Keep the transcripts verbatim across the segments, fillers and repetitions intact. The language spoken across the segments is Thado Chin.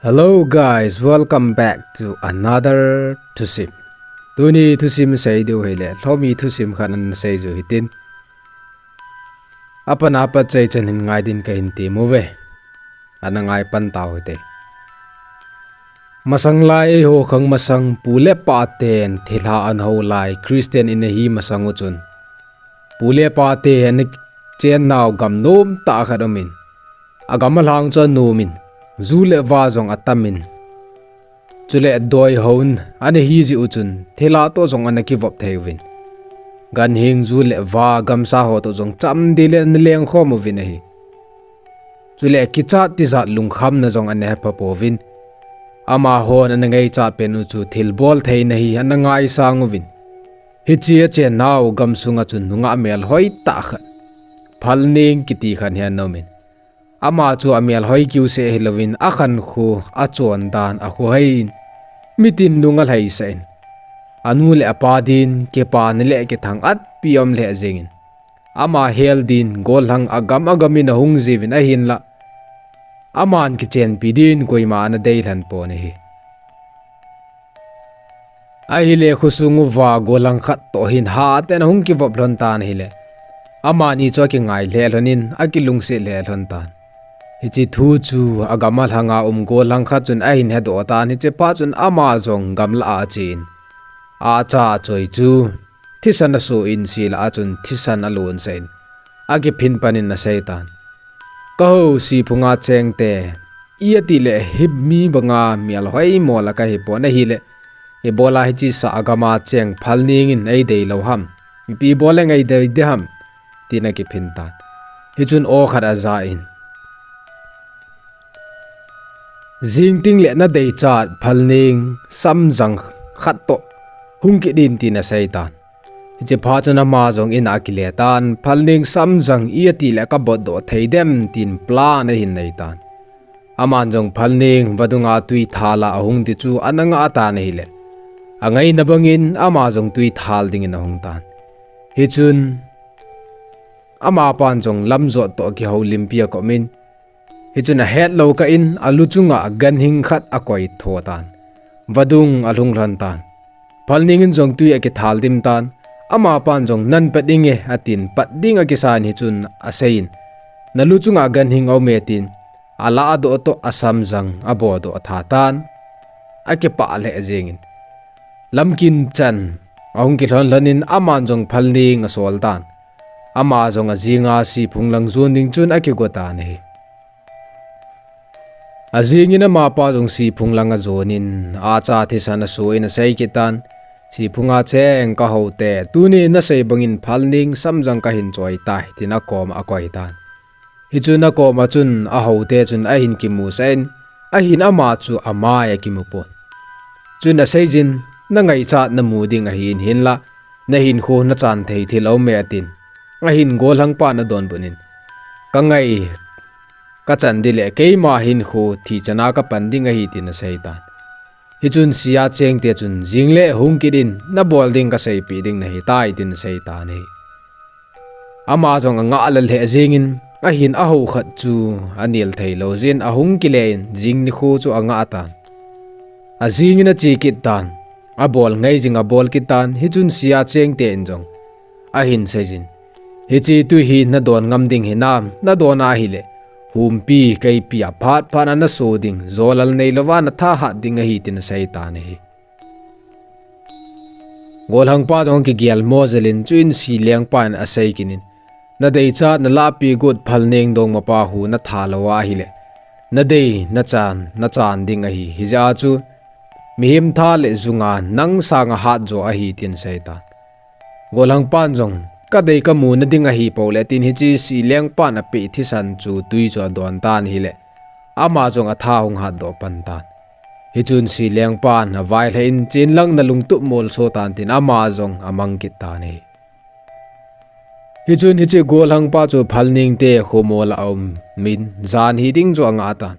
Hello guys, welcome back to another thusim. Tuni thusim sei diu hile, lhomi thusim khat ana sei ju hitin. Apan apat chai chan hin ngai din kahin ti mu ve. Ana ngai pan tau hite. Masang lai eiho khang masang pu le pa ten thilha ana ho lai Christian in ahi masang u chun, pu le pa te ana chen nau gam nom tah khat um in, agam alhang chu anom in, ju le va jong atam in, chule doi hon ana hi jeh u chun thilha toh jong ana kivop thei uvin, ganhing ju le va gamsa ho toh jong chamdei le ana leng khom uvin ahi. Chule kichat tijat lungkhamna jong ana hepha pouvin, amahon ana ngaichat pen u chu thilbol theina hi ana ngaisang uvin. Hiche achen nau gamsunga chun nungah melhoi tah khat, Phalneng kiti khat hi ana um in, ama chu amelhoi kiu seh hilouvin akhankho, achon dan, akhohai in, mitin nung alhaisah in, anu le apa din kipana le kithang atpi um lheh jeng in, ama hel din gollhang agam agam in ahung jiuvin ahinlah, aman kichenpi din koima ana deilhen pon ahi. Ahile khosung uva gollhang khat toh hin hatah in ahung kivop lhon tan ahile, amani chu akingai lheh lhon in akilungset lheh lhon tan. Hiche thu chu agam alhanga um gollhang khat chun ahin hedoh tan, hiche phat chun ama jong gamlah a ache in, acha achoi chu thisan aso in, sel a chun thisan alonsah in, akiphin pan in asei tan, Ka ho Siphunga chengte, iti le hi mi banga melhoi mol a kahi pon ahile, ibola hiche sahgam a cheng Phalneng in eidei lou ham, ipi bol leng eidei ding ham, tin akiphin tan. Hichun aw khat aja in, Jing tengle nadeichat Phalneng samjang khat toh hung kit in, tin asei tan. Hiche phat chun ama jong in a akile tan, Phalneng samjang iti le kabotdoh thei dem, tin plan ahin nei tan. Aman jong Phalneng vadunga twi thal a ahung ti chu ana ngah tan ahile, angaina bangin ama jong twi thal dingin ahung tan. Hichun amapan jong lamjot toh kihoulimpi akomin, hichun ahetlou kah in alu chunga ganhing khat akoi tho tan. Vadung alhung lhon tan. Phalneng in jong twi akithal dim tan. Amapan jong nan pat inge atin, pat ding akisa in hichun asei in, Nalu chunga ganhing aume, tin, alahdoh toh asamjang abodoh tha tan. Akipah lheh jeng in, lamkim chan ahung kilhon lhon in aman jong Phalneng asol tan. Ama jong ajinga Siphung lang jon ding chun akigo tan ahi. Ajing in amapa jong Siphung lang ajon in, acha thisan aso in asei kit tan, Siphunga cheng ka hote, tuni nasei bangin Phalneng samjang kahin choi tai, tin akom a akoi tan. Hichun akoma chun ahote chun ahin kimusah in, ahin ama chu amai akimu pon. Chun aseijin, nangaichat namu ding ahin, hinla nahinkho nachan thei thil aume, atin. Ahin gollhangpan adonbut in, kangai kachan ding le keima hinkho thi chana kapan ding ahi, tin asei tan. Hichun sia chengte chun, jingle hung kit in, nabol ding kaseipeh ding nahitai, tin asei tan ahi. Ama jong angah lheh jeng in, ahin aho khat chu anel theilou jeh in ahung kile in, jing nikho chu angah tan. Ajing in ache kit tan. Abol ngai jing abol kit tan, hichun sia chengte in jong ahin seijin, hiche twi hi nadon ngam ding hinam, nadon ahile, humpi keipi a phat phat a naso ding, jolal neilouva nathahat ding ahi, tin asei tan ahi. Gollhangpa jong akigelmo jel in, chuin Silengpan asei kit in, nadeichat nalahpeh got Phalneng dongmapa hu natha lou ahile, nadei nachan, nachan ding ahi, hijeh a chu mihem tha le junga nang sanga hatjo ahi, tin asei tan. Gollhangpan jong, kadei kamu nading ahi poule, tin hiche Silengpan apeh thisan chu twi chu adon tan ahile, ama jong atha hung hatdoh pan tan. Hichun Silengpan availhah in, chen lang nalungtup molso tan, tin ama jong amang kit tan ahi. Hichun hiche gollhangpa chu Phalnengte khomol a aumin, jan hiding chu angah tan.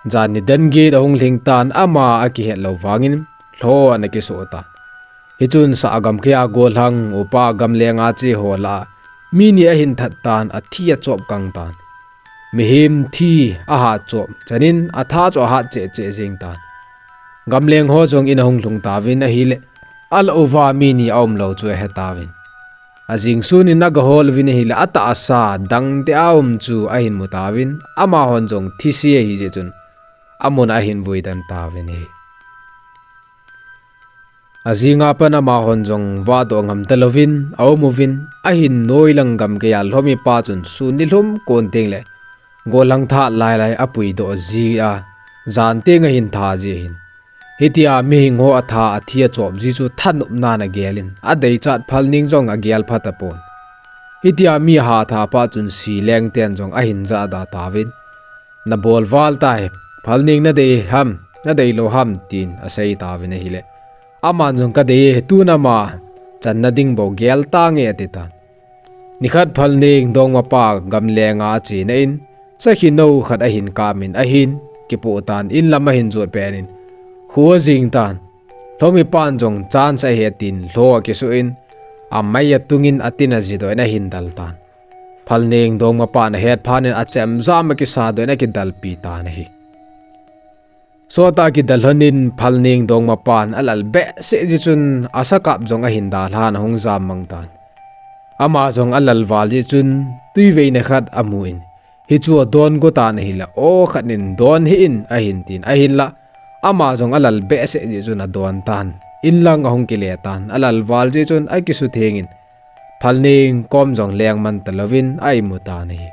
Jan nidan get ahung lhing tan, ama akihet lou vangin, lhon akisoh tan. Hichun sahgam keiya gollhang upa gamlenga che ho lah a mi ni ahin that tan, athi achop kang tan. mihem thi ahat chop chanin atha chu ahat cheh cheh jeng tan. Gamleng ho jong in ahung lhung tauvin ahile, alah uva mi ni aum lou chu ahe tauvin. Ajing sun in agahol uvin ahile, atahsa dangte aum chu ahin mu tauvin, amahon jong thise ahi jeh chun amun ahin vui den tauvin ahi. Ajing a pat amahon jong vahdoh ngam talouvin aum uvin, ahin noilang gamkeiya Lhomipa chun sun nilhum kon tengle gollhang tha lailai apuidoh ji a, jan teng ahin tha ji ahin. Hitia mihing ho atha athi achop ji chu thanopnan agelin, adeichat Phalneng jong agel phatapon. Hitia mi hatha pa chun sileng ten jong ahin jahda tauvin, nabol val tai, Phalneng nadei ham, nadei lou ham, tin asei tauvin ahile, aman jong kadei e, tun ama channa ding bou gel tange ati tan. Nikhat Phalneng dongmapa gamlenga achena in, sakhi nou khat ahin kamin ahin kipoh tan, inlam ahin jot penin, kho ajing tan. Lhomipan jong chance ahi tin lho akisuh in, amai atungin atin ajidoh in ahin del tan. Phalneng dongmapan ahet phatnin achemjam akisa doh in akidalpi tan ahi. Sot a kidal lhonin Phalneng dongmapan alal behseh jeh chun asakap jong ahin dalhan ahung jammang tan. Ama jong alal val jeh chun twiveina khat amun, hichu adon go tan ahile, aw khat nin don hih in ahin tin, ahinla ama jong alal behseh jeh chun adon tan. Inlang ahung kile tan, alal val jeh chun akisuthengin Phalneng kom jong lengman talouvin a-imu tan ahi.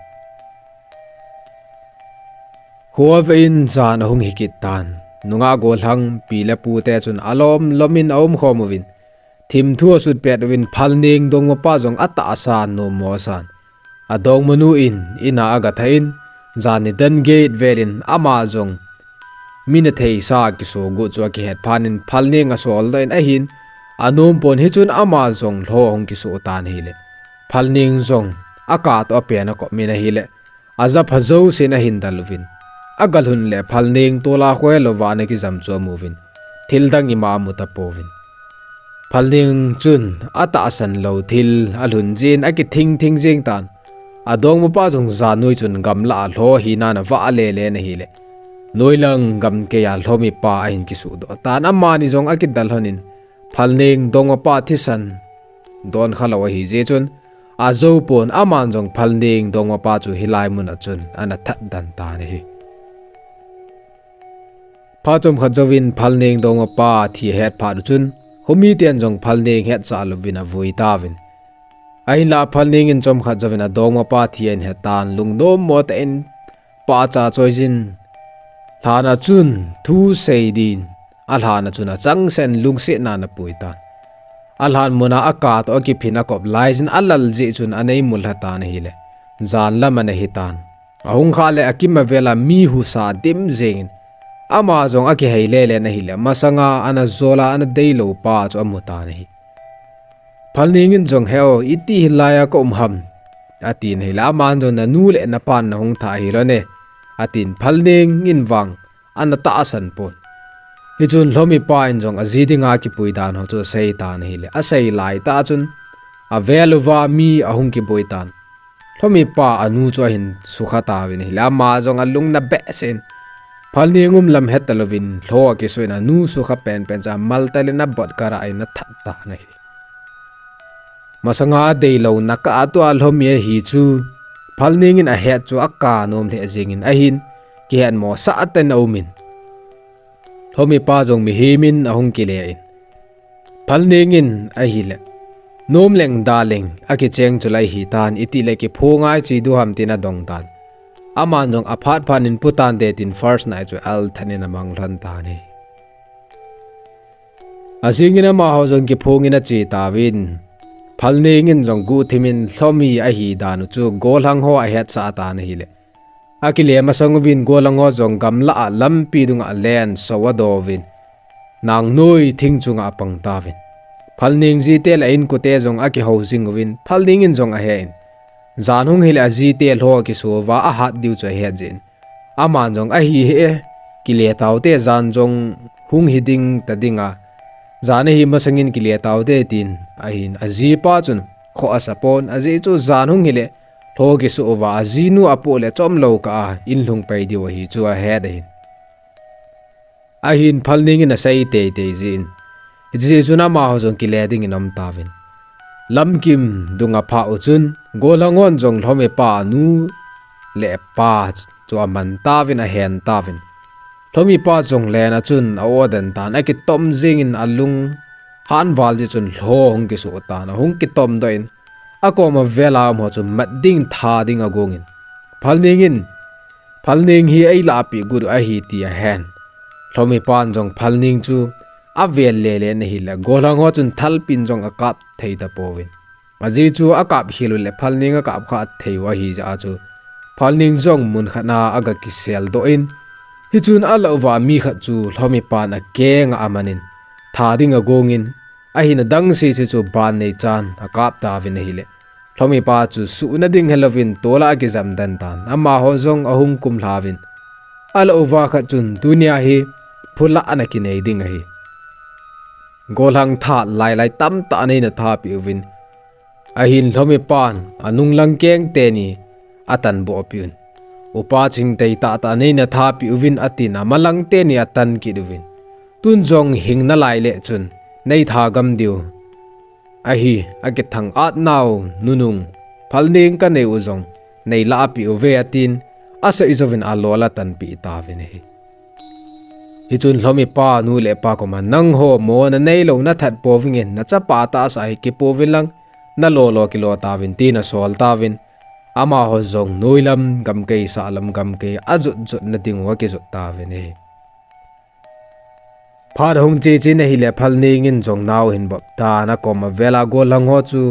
Kho avein jan ahung hikit tan. Nungah gollhang pi le pute chun alom lomin aumkhom uvin, thimthu asut pet uvin, Phalneng dongmapa jong atahsa nommo asan. Adongmanu in, in a agatha in, jan nidan get velin ama jong mi natheisa kiso got chu akihet phatnin Phalneng asoldoh in ahin, anompon hichun ama jong lho ahung kisoh tan ahile, Phalneng jong akah toh apen akopmin ahile, ajapha jousen ahin del uvin, agalhun le Phalneng tola khohelouva ana kijam chu amuvin, thildang ima amu tapouvin. Phalneng chun atahsan lou thil alhun jin akithing thing jeng tan. Adongmapa jong jan noi chun gamlah a lho hinan avah lele in ahile, noilang gamkeiya Lhomipa ahin kisuhdoh tan. Amani jong akidal lhonin, Phalneng dongmapa thisan don khalou ahi jeh chun, ajoupon aman jong Phalneng dongmapa chu hilai muna chun ana that den tan ahi. Phat chomkhat jouvin Phalneng dongmapa thi ahet phat uchun, khomiten jong Phalneng hetsah louvin avui tauvin. Ahinla Phalneng in chomkhat jouvin adongmapa thi ahin het tan, lungnommo tah in pahcha choijin, lhan a chun thu sei din, alhan a chun achangseh in lungsetnan apui tan. Alhan muna akah toh akiphin akop laijin alal jeh chun ana imulha tan ahile, jan lam ana hitan. Ahung khah le akim avela mi husa dim jengin, ama jong akihei lele in ahile, masanga ana jol a ana deilou pa chu amu tan ahi. Phalneng in jong, He o, iti hilai a kaum ham? atin ahile, aman jong, Nanu le napan nahung thah ahilou ne, atin Phalneng in vang ana tahsan pon. Hichun Lhomipa in jong aji dinga kipui dan ho chu asei tan ahile, asei laitah chun, avel uva mi ahung kiboi tan. Lhomipa anu chu ahin sukha tauvin ahile, ama jong alungna behseh in, Phalneng um lam hetalouvin lho akisuh in, anu sukha penpen chu amaltel in abot kara in athat tan ahi. Masanga adeilou nakah tua Lhomi ahi chu Phalneng in ahet chu akah nom lheh jengin ahin, kihetmo sah tah in aumin, Lhomipa jong mihem in ahung kile in, Phalneng in ahile, Nom leng da leng akicheng chu lai hitan, itile kiphong a iche diu ham, tin adong tan. Aman jong aphat phat in pu tante tin first night chu althat in amang lhon tan ahi. Ajingin amaho jong kiphongin ache tauvin, Phalneng in jong guhthim in Lhomi ahi dan u chu gollhang ho ahetsah tan ahile, akile masang uvin gollhang ho jong gamlah a lampi dunga len so adouvin, nangnoi thing chunga apang tauvin. Phalneng jite le a-inkote jong akihou jing uvin, Phalneng in jong ahen, jan hung hile ajite lho akiso uva ahat diu chu ahet jin, aman jong, Ahi hih e, kile taute, jan jong hung hi ding ta dinga, jan ahi masangin kile taute, tin ahin, ajipa chun khoh asapon, ajeh chu jan hung hile lho kisoh uva ajinu apoh le chomlou kah a in lhung pai diu ahi chu ahet ahin. Ahin Phalneng in asei teitei jin, hiche chun amaho jong kile dingin aum tauvin. Lamkim dung aphah u chun, Golhang hon jong Lhomipa nu le pa chu aman tauvin, ahen tauvin. Lhomipa jong len a chun a-o den tan, akitom jingin alung hanval jeh chun lho hung kisoh tan, ahung kitom doh in, akoma vel a um ho chu mat ding tha ding agongin, Phalneng in, Phalneng hi eilahpeh got u ahi ti ahen. Lhomipan jong Phalneng chu avel lele in ahile, Golhang ho chun thalpin jong akap thei tapouvin. Ajeh chu akap khel u le Phalneng akap kha thei u ahi jeh a chu, Phalneng jong mun khat na aga kisel doh in, hichun alah uva mi khat chu Lhomipan akeng a amanin, tha ding agongin, ahin adang sese chu ban nei chan akap tauvin ahile, Lhomipa chu suhna ding helouvin tol a akijam den tan, amaho jong ahung kumlhauvin. Alah uva khat chun, tunia hi phulah ana kinei ding ahi. Golhang that lailai tamtah neina thapeh uvin, ahin Lhomipan anunglang keng teni atanboh peh un. Upa chingtei tahtah neina thapeh uvin atin, amalang teni atan kit uvin. Tun jong hing nalai le chun nei thagam diu ahi, akithang-at nau nunung Phalneng kanei u jong nei lahpeh uve atin, asei jouvin alol atanpeh tauvin ahi. Hichun Lhomipa nu le pa koma, nangho mo naneilou nathat pouvingin, nachapa tahsa hi kipouvin lang, nalo lo kilo tauvin, tin asol tauvin. Amaho jong noilam gamkai sahlam gamkai ajot jotna ding u akijot tauvin ahi. Phat ahung che chen ahile Phalneng in jong nao ahin vop tan, akoma vel a Golhang ho chu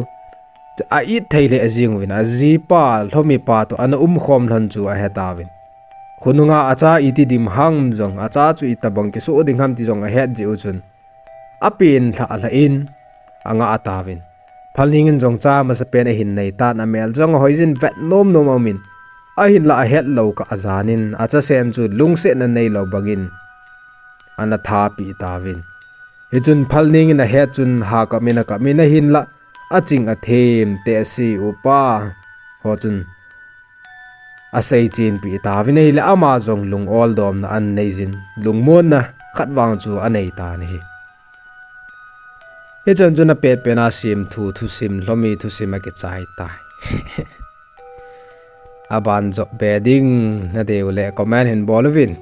a-it thei lheh jing uvin, ajipa Lhomipa toh ana umkhom lhon chu ahe tauvin. Khonunga acha iti dim ham jong, acha chu itobang kisoh ding ham ti jong ahet jeh u chun, apenlhah lhah in angah tauvin. Phalneng in jong cha masapen ahin nei tan, amel jong ahoijin vet nomnom aumin, ahinlah ahetlou kah a janin achasen chu lungsetna neilou bangin ana thapeh tauvin. Hichun Phalneng in ahet chun ha kap in akap in ahinlah, aching athem tehse upa ho chun asei chenpeh tauvin ahile, ama jong lung-oldomna aneijin, lungmonna khat vang chu anei tan ahi. Hichan chun apetpet a semthu thusim, Lhomi thusim akichai tai. Aban jop be ding nadei u le comment hin bol uvin.